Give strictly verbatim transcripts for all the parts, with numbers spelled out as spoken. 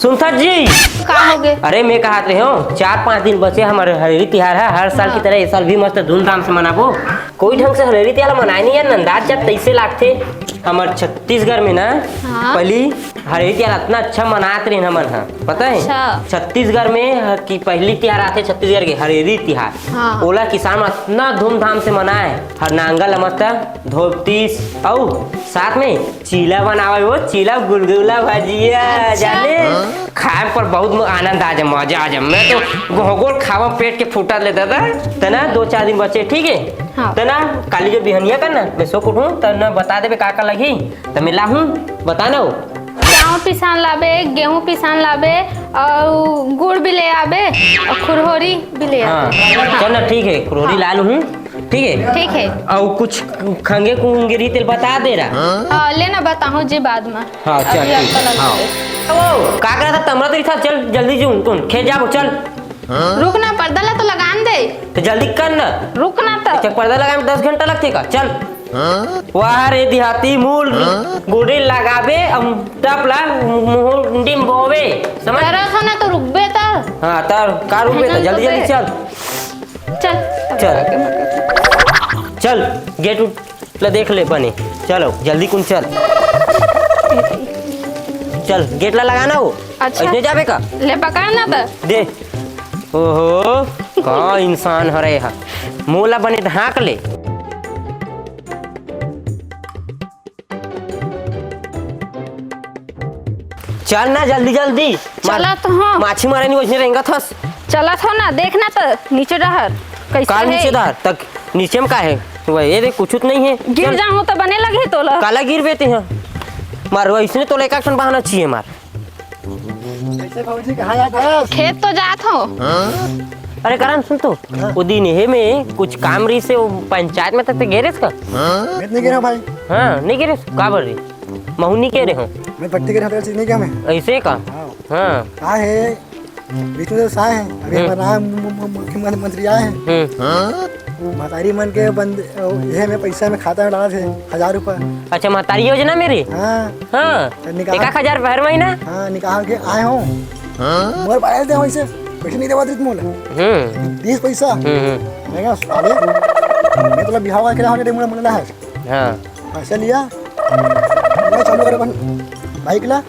सुनथस जी? का होगे? अरे, मैं कहत रहेंव, चार पांच दिन बचे हमर हरेली तिहार हे, हर साल की तरह ए साल भी मस्त धूमधाम से मनाबो। कोई ढंग से हरेली तिहार ला मनाए नहीं हे, नंदात जब तइसे लागथे। हमर छत्तीसगढ़ में ना, हाँ। पहली हरेली तिहार अतना अच्छा मनात रहेन हमन ह, पता हे? अच्छा। छत्तीसगढ़ में ह-, कि पहली तिहार आथे छत्तीसगढ़ के हरेली तिहार। हाँ। ओला किसान मन अतना धूमधाम से मनाए, हर नांगल ला मस्त धोतीस अउ साथ में चीला बनावे, वो चीला, गुलगुला, भजिया, अच्छा। जाने? हाँ। खाए पर बहुत म-, आनंद आ जाए, मजा आ जाए। मैं तो गोगोल खावा, पेट के फूटा ले दादा। तना दो चार दिन बचे, ठीक हे? हाँ। तना काली जो बिहनिया कर ना, मैं सो उठूं, तना बता देबे का का लगही, त मैं लाहूं, बता ना। चावल पिसान लाबे, गेहूं पिसान लाबे, अउ गुड़ भी ले आबे, अउ खुरहोरी भी ले हाँ। आबे। हाँ। चल ना, ठीक हे, खुरहोरी हाँ। ला लूं। ठीक हे? ठीक हे। अउ कुछ खंगे खुंगे रही तेल बता दे रहा। हाँ, ले ना बताहूँ जी बाद में। हाँ, चल, अभी ठीक। आपका लग हाँ। जाए। ओ, का करत हस? तमरा तो इच्छा, चल जल्दी जूं, तुम खेत जाबो, चल। रुक ना, पर्दा ला तो लगान दे। तो जल्दी कर ना। रुक ना तो। अच्छा, पर्दा लगाए में दस घंटा लगथे का? चल। वाह रे देहाती, मूल गुड़ी लगाबे, अब टप ला मुंडी में बोबे, समझ? करत हो ना तो रुकबे तो। हाँ, तर का रुकबे तो? जल्दी जल्दी चल। चल। चल। चल, गेट उट ला देख ले बने। चलो, जल्दी कुन चल। चल, गेट ला लगाना हो। अच्छा। ऐसे जाबे का? ले पकड़ ना त। दे। ओहो, का इंसान हरे हा। मोला बने ढांक ले। चल ना जल्दी जल्दी। मार-, चलत हूँ। माछी मारे नहीं वैसने रेंगत हस। चलत हो ना, देख ना त नीचे डहर कैसे काल हे? नीचे डहर तक, नीचे में का हे? वही, ये देख, कुछ नहीं हे। गिर चल। जाहूँ त बने लगही तोला। काला गिरबे ते ह। मार, वैसने तोला एक action बहाना चाहिए मार। कैसे भौजी, कहाँ जात हस? खेत तो जात हो। अरे करण, सुन तो, हाँ। वो दिन हे में कुछ काम रही से वो पंचायत में तक ते गे रेहेस का? मैं तो नहीं गे रहा भाई। हाँ, नहीं गे रेहेस? का बर रे? महू नहीं गे रहे हो। मैं पट्टी के रहा, चीज नहीं क्या मैं? ऐसे का? हाँ। हाँ। का हे? विष्णुदेव साय हे, अभी हम्म। हमारा मु-, मु-, मु-, मुख्यमंत्री आय हे। हम्म। वो महतारी मन के बंद, ये में पैसा में खाता में डालत हे, हजार रुपया। अच्छा, महतारी योजना मेरी? हाँ। हाँ। तो निकाल एक आध हजार हर महीना? हाँ, निकाल के आए हो। मोर balance दे वैसे, पैसे नहीं देवा दे तुम बोले। हम्म। बीस पैसा। हम्म, हम्म। मैं कहा, "साले, मैं तो बिहाव करके रहा हूँ, मोला, मोला है।" हाँ। पैसा लिया, मैं चालू करे अपन bike ला,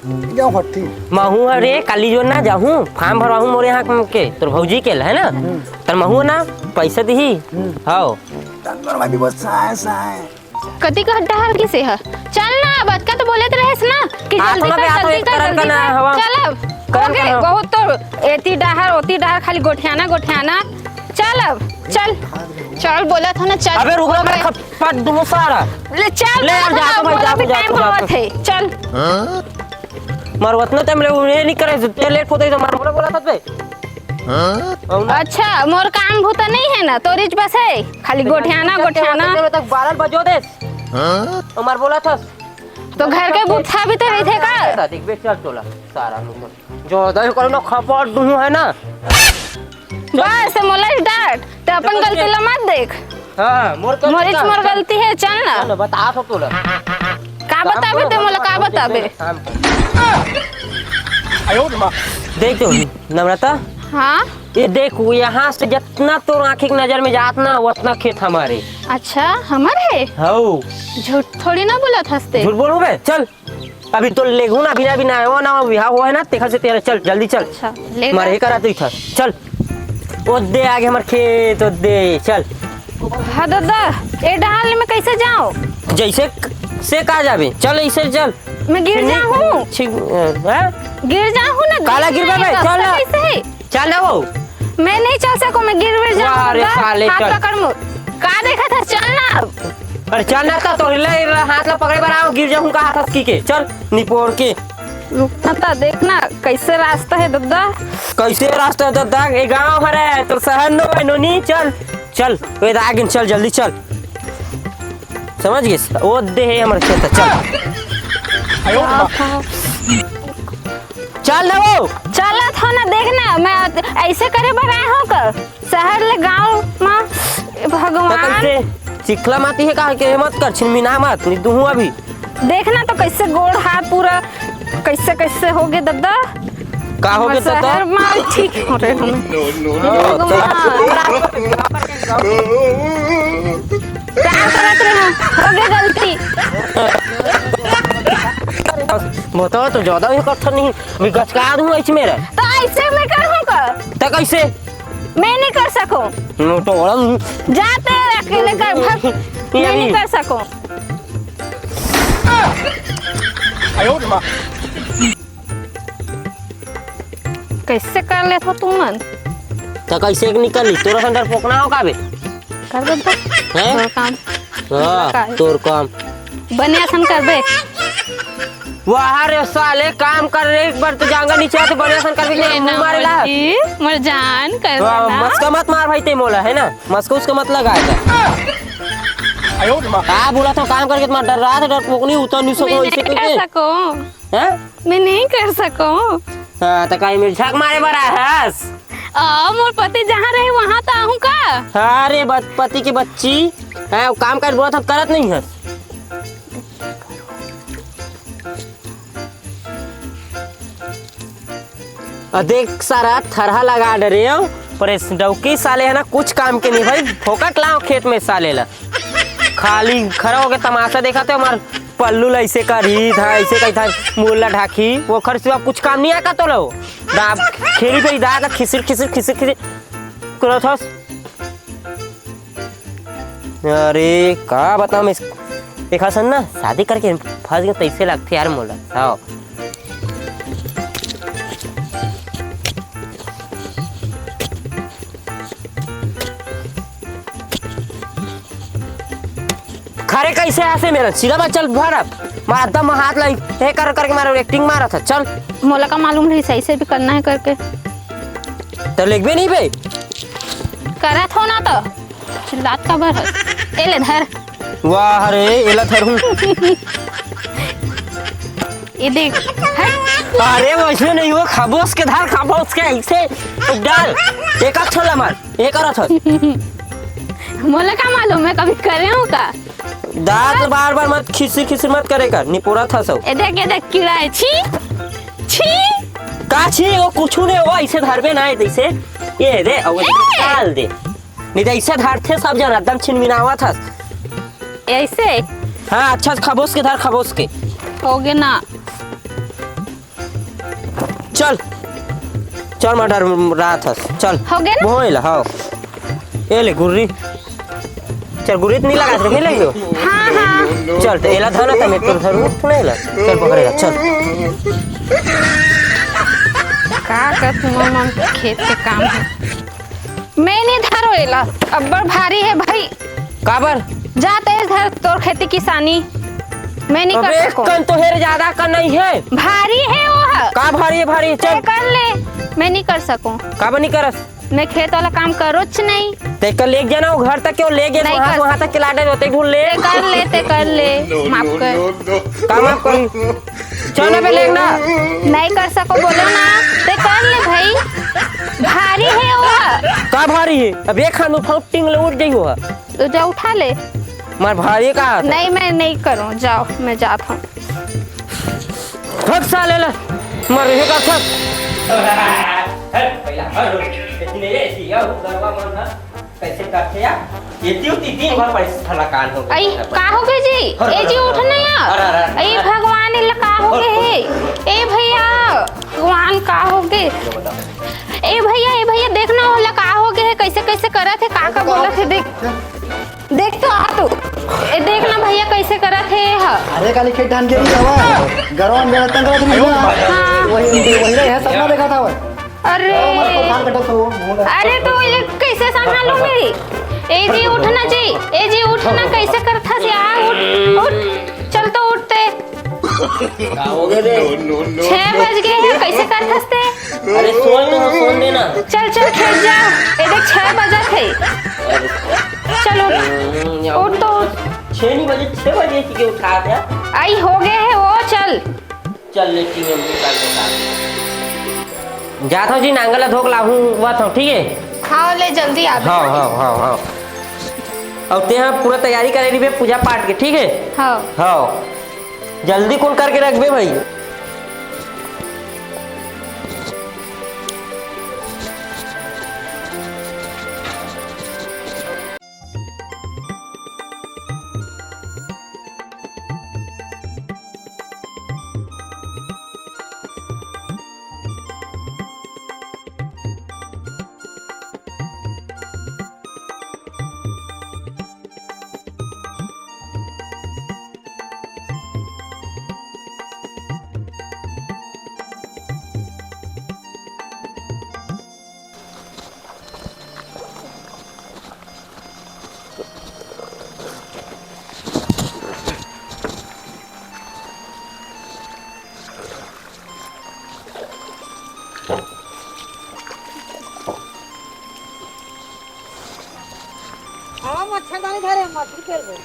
जाओ हट्टी। महू हरे, काली जो ना जाहूँ, form भरवाहूँ मोरे यहाँ के, तोर भौजी के, है ना? हम्म। तर महू ना, पैसा दिही। हम्म। हाओ। तंदूर में भी बहुत साय, साय। कति का डहर किसे ह? चल ना, अब अतका तो बोलत रहेस ना कि आ, जल्दी सुनो बे, कर, आ तो जल्दी एक कर, तरह का जल्दी ना कर। हवा। चल अब। करन ओके, का हवा। बहुत तो एती डहर, ओती डहर, खाली गोठियाना, गोठियाना। चल अब, चल। चल, बोलत हो ना, चल। अबे रुक ना, मैं ओके। खप-, पट दूँ सारा। ले चल, ले यार, चल, जा तो भाई, बोला जा, भी जा, time जा, होवत जा। हे, चल। मार वतना time ले उन्हें नहीं करे, ते late होते तो मार बोला, बोला था बे। हाँ? अच्छा, मोर काम भूता नहीं है ना, तोरिच बस है, खाली गोठियाना, गोठियाना। तक बारह बजो दे। हाँ? मार बोला था। तो घर के बुत्था भी तो रहिथे का? देख बे, चल तोला, सारा मुकर। जो दही करो ना, खपड़ दूँ है ना। बस, मोला ही डांट, ते अपन गलती ला मत देख। हाँ, मोर गलती मोर का? मोर गलती है, चल ना। चल, बता तो तोला। का बताबे ते मोला, का बताबे? काम कर। देख तो, नम्रता। हाँ? ये देख, वो यहाँ से जितना तोर आँखी के नजर में जात ना, उतना खेत हमारे। अच्छा, हमारे है? हौ। झूठ थोड़ी ना बोलत हस ते। झूठ बोलूँ बे? चल। अभी तो लेगहूँ ना, अभी ना, अभी ना, वो ना, बिहाव हुआ है ना, तेखा से तेरा, चल, जल्दी चल। अच्छा, ले मार जा। ये करा तो इधर, चल। ओ दे, आगे हमार खेत, ओ दे, चल। हाँ दादा, ए डहान ले मैं कैसे जाऊँ? जैसे क-, से का जाबे? चल, ऐसे चल। मैं गिर जाहूँ। ठीक, हैं? गिर जाहूँ ना, काला गिर गिर जाबे, जाएगा। चल ना। कैसे है? चल ना वो। मैं नहीं चल सकूँ, मैं गिर गिर जाऊँ। वाह रे साले, हाथ चल। पकड़ मुझ। का देखा था, चल ना। अरे चल ना, तो तोर ले हाथ ला पकड़े बर आयो, गिर जाहूँ का हाथ हस की के। चल, निपोर के। रुकना था, देखना कैसे रास्ता है दद्दा। कैसे रास्ता है दद्दा? ये गाँव हरे, तो शहर नो है नोनी। चल, चल, वे आगे चल, जल्दी चल। समझ गए? वो दे है हमारे खेत, चल। चल ना वो। चलत हो ना, देख ना, मैं ऐसे करे बर आए हो का? शहर ले गाँव मा, तो भगवान। कैसे? चिखला माटी है, कहा के मत कर, छिनमिना मत, नहीं दूहूँ अभी। देख ना तो कैसे गोड़ हाथ पूरा कैसे कैसे हो गे ददा? का हो गे हमर ददा? शहर मा ठीक हो रहे हमें। प्यार करत रहे, हो गे गलती। बताओ तो, ज्यादा ही करथन नहीं, अभी गचका दूं ऐसे मेरा। तो ऐसे मैं करूं का? तो कैसे? मैं नहीं कर सकूं। नो तो ओरम। जाते अकेले कर, भाग। मैं नहीं कर सकूं। कैसे कर लेथो तुमन? त कैसे के निकल ली? तोरा संग डरपोकना हो का बे? कर दे तो। हैं? तोर काम। हाँ, का है? तोर काम। बने असन करबे। वाह रे साले, काम कर रे, एक बार तो जांगा नीचे आते, बने असन करबे, ले मुंह ना मारे ला। मोर जी, मोर जान, कर हाँ, ना। मस्का मत मार भाई ते मोला, है ना? मस्का उसका मत लगाएगा। का बोला था, काम करके तुम्हारा डर रहा था, डरपोकनी उतर नहीं सको, मैं ऐसे नहीं कर करके। सकूं। हैं? मैं नहीं कर सकूं। हाँ, तो कहीं मिर्चा के मारे बड़ा हस? आ, मोर पति जहाँ रहे, वहाँ तो आहूँ का? हाँ रे, बत-, पति की बच्ची। हैं, वो काम कर बोला था, करत नहीं हस। आ देख सारा थरहा लगा डरे हो, पर इस डौकी साले है ना, कुछ काम के नहीं भाई, फोकट लाओ खेत में साले ला। खाली खड़ा होके तमाशा देखा थे हमार पल्लू ला ऐसे करही था, ऐसे कही था, मुल्ला ढाकी, वो खर सिवा कुछ काम नहीं आका तो लो। दा खेली पे दा का खिसिर खिसिर खिसिर खिसिर करत हस। अरे का बताओ मैं, देखा सन ना, शादी करके फंस गए तैसे लगते यार मोला। हाँ। खरे कैसे आसे मेरा सीधा बात चल भर अब। मार दम हाथ लाई, हे कर करके मारो, एक्टिंग मारा था, चल। मोला का मालूम रही सही से भी करना है करके। तो लिखबे नहीं बे। करत हो ना तो चिल्लात का बर है। ए ले धर। वाह रे, एला धरूं। ये देख, हट। अरे वैसे नहीं हो, खबोस के धर, खबोस के ऐसे डाल। एक अच्छा ला मार, एक और अच्छा। मोला का मालूम, मैं कभी करे हूँ का? दांत बार बार मत खिसिर खिसिर मत करे कर, निपोरा था सब। ए देख, ए देख, कीड़ा है, छी, छी। का छी? वो कुछ नहीं हो, ऐसे धरबे ना है, ऐसे। ये दे, और ए! डाल दे। नहीं तो ऐसे धरथे सब जन, एकदम छिनमिनावा था। ऐसे? हाँ, अच्छा से खबोस के धर, खबोस के। हो गए ना। चल, चल, मटर रात हस, चल। हो गए ना? बोहे ला, हाँ। ए ले गुर्री। चल, गुर्री तो नहीं लगा सकते, नहीं लगे हो? हाँ, हाँ। चल, तो एला धर ना, तमे तो धर, उठ नहीं ला। चल, पकड़ेगा, चल। का कर तुम मन खेत के काम है? मैं नहीं धरो एला, अब्बड़ भारी है भाई। काबर? जा तेज धर तोर खेती किसानी, मैं नहीं कर अबे, सकूं। कन तो हेर ज्यादा का नहीं है। भारी है वो ह। का भारी है, भारी है? चल। तय कर ले, मैं नहीं कर सकूं। काबर नहीं करस? मैं खेत वाला काम करोच नहीं। ते कर ले जाना वो घर तक, क्यों ले गए? नहीं वहां कर से वहां तक के लाडे होते ढूंढ ले। ते कर ले, ते कर ले, माफ कर। का माफ करूं? चल ना बे, लेग ना। नहीं कर सको, बोलो ना। ते कर ले भाई, भारी है वो। का भारी है? अब एक हाथ उठाओ, टिंग ले उठ जाई हुआ। तो जा उठा ले। मार भारी का हाथ है। नहीं, मैं नहीं करूं, जाओ, मैं जात हूं। थक साले ला, मर रहे का थक। हट, पहला हट, इतने ले दिया हूं, गरबा मन था। कैसे करथे यार? ये तीन, तीन, तीन बार परेशान हो गए। आई, का हो गए जी? हर, ए जी, हर, उठ हर, ना यार। हर, हर, हर, ए हर। भगवान, इला का हो गए हे? ए भैया, भगवान, का हो गए? ये बताओ। ए भैया, ए भैया, देख ना, ओला का हो गए हे? कैसे, कैसे करत हे? का, का बोलत हे? देख, देख तो आ तू। ए, देख ना भैया, कैसे करत हे ह। अरे, काली खेत धान के भी हवा। गरवा में तंग करत रही ना। हाँ। वही, वही रहे, सपना देखा था वो। अरे। अरे तो ये कैसे संभालूं मेरी? ए जी उठ ना जी, ए जी उठ ना, कैसे करथस यार? उठ, उठ, चल तो उठते। का हो गए रे? छह बज गए हैं, कैसे करथस ते? अरे सोन तो सोन देना। चल चल खेत जा, ए देख छह बजत है। चल उठ, हम्म, या उठ तो उठ। छह नहीं बजे, छह बजे की के उठा दे। आई हो गए है वो, चल। चल ले टीवी में कर दे काम। जात हो जी, नांगल ला धोक लाहूं, हुआ था, ठीक है? हाँ, ले जल्दी आ। हाँ, हाँ, हाँ, हाँ। और ते हाँ पूरा तैयारी करे रहिबे पूजा पाठ के, ठीक है? हाँ। हाँ। जल्दी कौन करके रखबे भाई? हाँ, मच्छरदानी धरे, मच्छर खेल गए।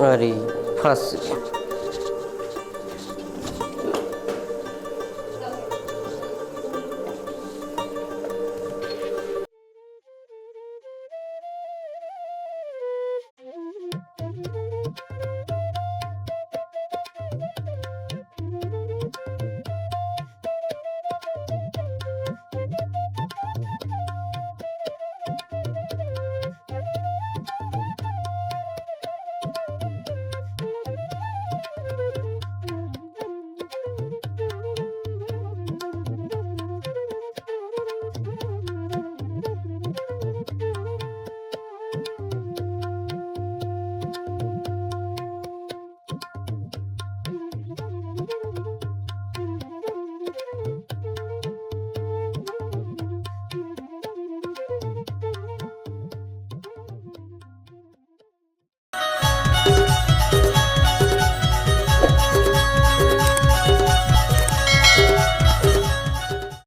अरे, फंस गए।